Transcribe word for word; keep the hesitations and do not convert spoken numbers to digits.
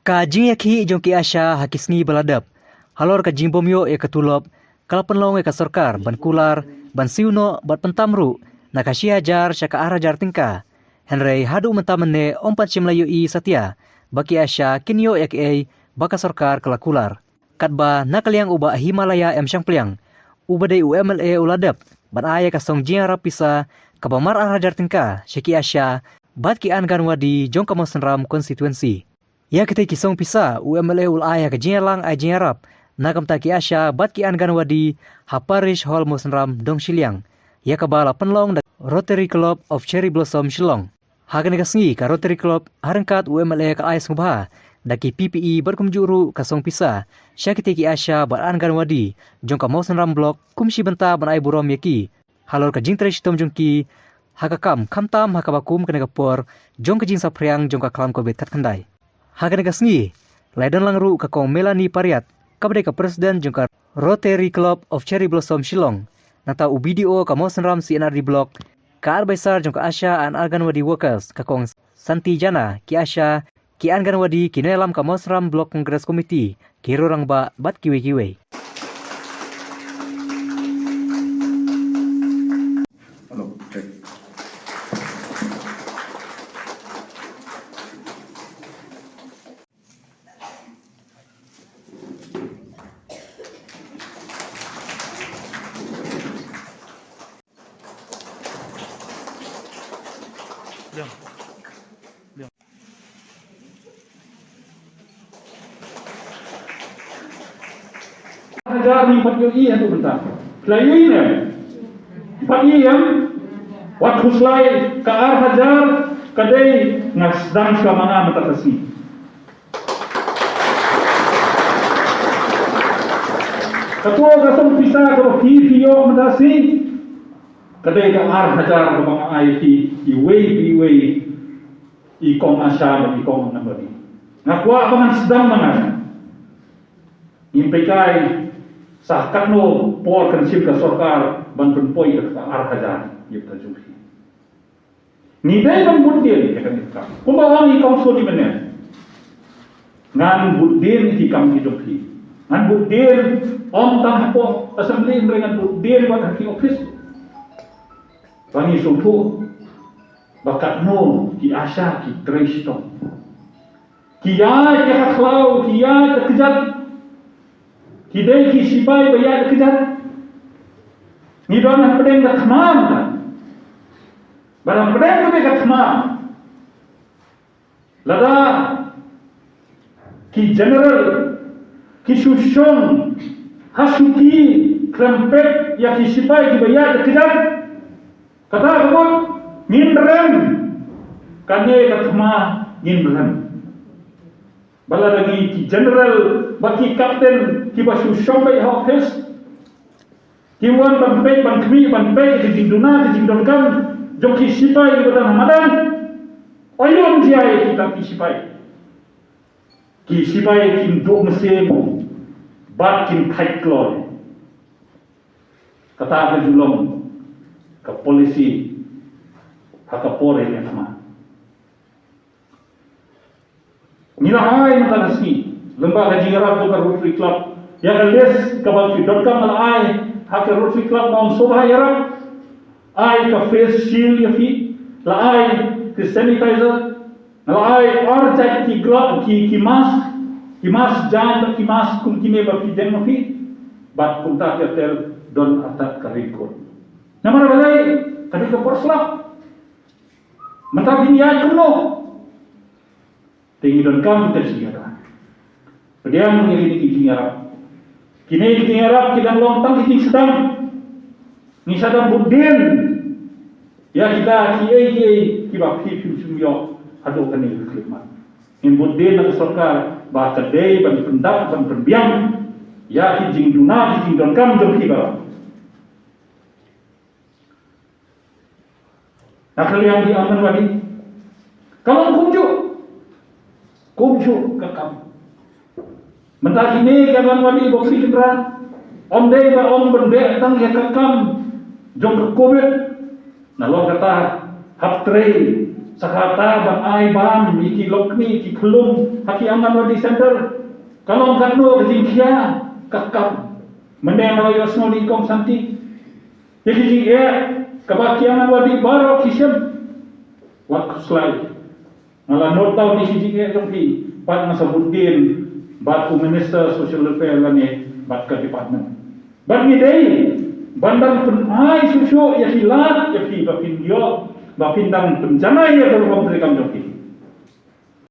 Ka jingïakhih jong ki ASHA ha ki sngi ba la dep halor ka jingbym ïoh ïa ka tulop ka la pynlong ïa ka sorkar ban kular ban siew noh bad pyntam ruh na ka shi hajar sha ka ar hajar tyngka. Hynrei haduh mynta mynne ym pat shym la ïohi satia ba ki ASHA kin ïoh ïa kaei ba ka sorkar ka la kular. Katba na ka liang u Bah Himalaya M Shangpliang, uba dei u MLA u la dep ban ai ïa ka song jingïarap pisa kaba mar ar hajar tyngka sha ki ASHA bad ki Anganwadi jong ka Mawsynram constituency. Ïa kitei ki song pisa u MLA u la ai ha ka jingïalang ai jingïarap na ka bynta ki ASHA bad ki Anganwadi ha Parish Hall Mawsynram Dong Shilliang, ïa kaba la pynlong da Rotary Club of Cherry Blossom Shillong. Ha kane ka sngi ka Rotary Club ha ryngkat u MLA ka ai sngewbha da ki PPE bad kumjuh ruh ka song pisa sha kitei ki ASHA bad Anganwadi jong ka Mawsynram Block kum shi bynta ban ai burom ïa ki halor ka jingtrei shitom jong ki ha ka kam, khamtam ha kaba kum kane ka por jong ka jingsaphriang jong ka khlam Covid khatkhyndai. Ha kane ka sngi la ïadon lang ruh ka Kong Melanie Pariat, kaba dei ka President jong ka Rotary Club of Cherry Blossom Shillong, nangta u BDO ka Mawsynram C&RD Block, ka advisor jong ka ASHA and Anganwadi workers ka Kong Santi Jana, ki ASHA, ki Anganwadi, ki nongïalam ka Mawsynram Block Congress Committee, ki riew rangbah bad kiwei kiwei. Hello, check. Hajar ngim pat ïohi haduh mynta. Phi la ïohi ne? Pat ïohi em? Wat khuslai, ka ar hajar ka dei nga sdang sha ma nga mynta ka sngi. Kato ka song pisa kaba phi phi ïoh mynta ka sngi ka dei ka ar hajar kaba nga ai ïa phi iwei pa iwei i kong ASHA bad i kong Anganwadi. Nga kwah ba ngan sdang ma nga. Ngim peit kai sa katno por kan shim ka sorkar ban pynpoi ïa ka ar hajar ïa ka jong phi. Ngi dei ban bud dien ïa kane ka kam. Kumba ong i kong Soni mynne, ngan bud dien ïa ki kam ki jong phi. Ngan bud dien ym tang hapoh Assembly, hynrei ngan bud dien bad ha ki office. Ba ngi sngewthuh ba katno ki ASHA ki trei shitom. Ki ïaid ïa ka khlaw, ki ïaid ïa ka kjat. Ki dei ki sipai ba ïaid ïa ka kjat. Ngi don hapdeng ka thma mynta. Bad hapdeng ka thma, lada ki general ki shu shong ha shuki khlem peit ïa ki sipai kiba ïaid ïa ka kjat, kata ka mut ngin rem. Kane ka thma ngin rem. Ba lada ngi ki general bad ki captain kiba shu shong beit ha office ki wan ban peit, ban khmih, ban peit ïa ka jingduna ka jingdonkam jong ki sipai kiba don ha madan, ym ïoh jia ïa kita ki sipai. Ki sipai kin duh mynsiem bad kin thait kloi. Kata ka ju long ka policy ha ka por ïa ka thma. Ngi la ai mynta ka sngi lyngba ka jingïarap jong ka Rotary Club ïa ka list kaba ki donkam, nga la ai ha ka Rotary Club, ma ong sngewbha ïarap. Ai ka face shield ïa phi, la ai ka sanitizer, nga la ai ar jait ki glove, ki, ki mask, ki mask jaiñ bad ki mask kum kine ba phi deng ma phi. Bad kumta ter ter don artat ka raincoat. Namar balei? Ka dei ka por slap. Mynta phin ïaid kumno? Te ngi donkam kita ki jingïarap. Pdiang ïa kine ki jingïarap. Kine ki jingïarap ki dang long tang ki jingsdang. Ngi sa dang bud dien ïa kita kiei kiei kiba phi phim shym ïoh haduh kane ka khyllipmat. Ngin bud dien na ka sorkar ba ka dei ban pyndap ban pynbiang ïa ki jingduna ki jingdonkam jong phi baroh. Na ka liang ki Anganwadi ka long kumjuh, kumjuh ka kam. Mynta kine ki Anganwadi ba phi kynrad, ym dei ba ong ban beh tang ïa ka kam jong ka Covid. Nalor kata hap trei Sa kata ban ai bam ïa ki lok kni ki khlum ha ki Anganwadi center. Ka long katno ka jingkhia ka kam. Mynne nga la ïohsngew na i Kong Santi ïa ki jingeh kaba ki Anganwadi baroh ki shem. Wat khuslai. Nga la note down ïa ki jingeh jong phi bad nga sa bud dien bad u Minister Social Welfare lane bad ka department. Bad ngi dei ban dang pynai shuh shuh ïa ki lad ïa phi ba phin ïoh ba phin dang pynjanai ïa ka rukom treikam jong phi.